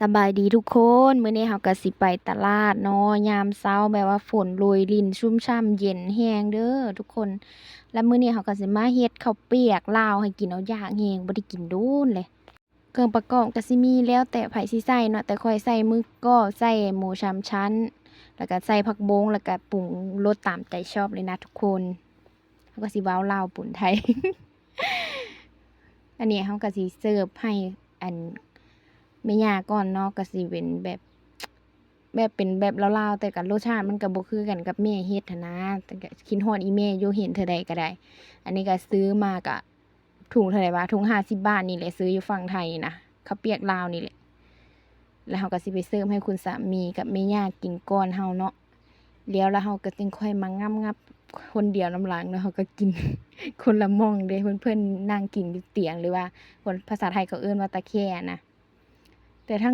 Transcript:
ສະບາຍດີທຸກຄົນ, ມື້ນີ້ເຮົາກໍຊິໄປຕະຫຼາດເນາະ ຍາມເຊົ້າ ແບບວ່າຝົນໂລຍລິນຊຸ່ມຊ່ຳເຢັນແຮງເດີທຸກຄົນ. ແລ້ວມື້ນີ້ເຮົາກໍຊິມາເຮັດເຂົ້າປຽກລາວໃຫ້ກິນເນາະ, ຢາກແຮງ ບໍ່ໄດ້ກິນດົນເລີຍ. ເຄື່ອງປະກອບກໍຊິມີແລ້ວແຕ່ໃຜຊິໃສ່ເນາະ, ແຕ່ຂ້ອຍໃສ່ໝຶກກອບ ໃສ່ໝູສາມຊັ້ນ ແລ້ວກໍໃສ່ຜັກບົງ ແລ້ວກໍປຸງລົດຕາມໃຈຊອບເລີຍນະທຸກຄົນ. ເຮົາກໍຊິເວົ້າລາວປົນໄທ. ອັນນີ້ເຮົາກໍຊິເສີບໃຫ້ອັນແມ່ຍ່າກ່ອນເນາະ, ກໍຊິເປັນແບບ ແບບເປັນແບບລາວໆ ແຕ່ກໍລົດຊາດມັນກໍບໍ່ຄືກັນກັບແມ່ເຮັດຫັ້ນນະ, ແຕ່ກໍຄິດຮອດອີ່ແມ່ຢູ່ ເຫັນເທື່ອໃດກໍໄດ້. ອັນນີ້ກໍຊື້ມາກໍ ຖົງເທົ່າໃດວະ ຖົງຫ້າສິບບາດນີ້ແຫຼະ, ຊື້ຢູ່ຝັ່ງໄທນະ, ເຂົ້າປຽກລາວນີ້ແຫຼະ. ແລ້ວເຮົາກໍຊິໄປເສີບໃຫ້ຄຸນສາມີກັບແມ່ຍ່າກິນກ່ອນເຮົາເນາະ. ແລ້ວ ແລ້ວເຮົາກໍຈຶ່ງຄ່ອຍມາງຳໆ ຄົນດຽວນຳຫຼັງເນາະ, ເຮົາກໍກິນຄົນລະໝ່ອງເດ້. ເພິ່ນ ເພິ່ນນັ່ງກິນຢູ່ຕຽງ ຫຼືວ່າຄົນ ພາສາໄທເຂົາເອີ້ນວ່າຕະແຄນະ. ແຕ່ທັງ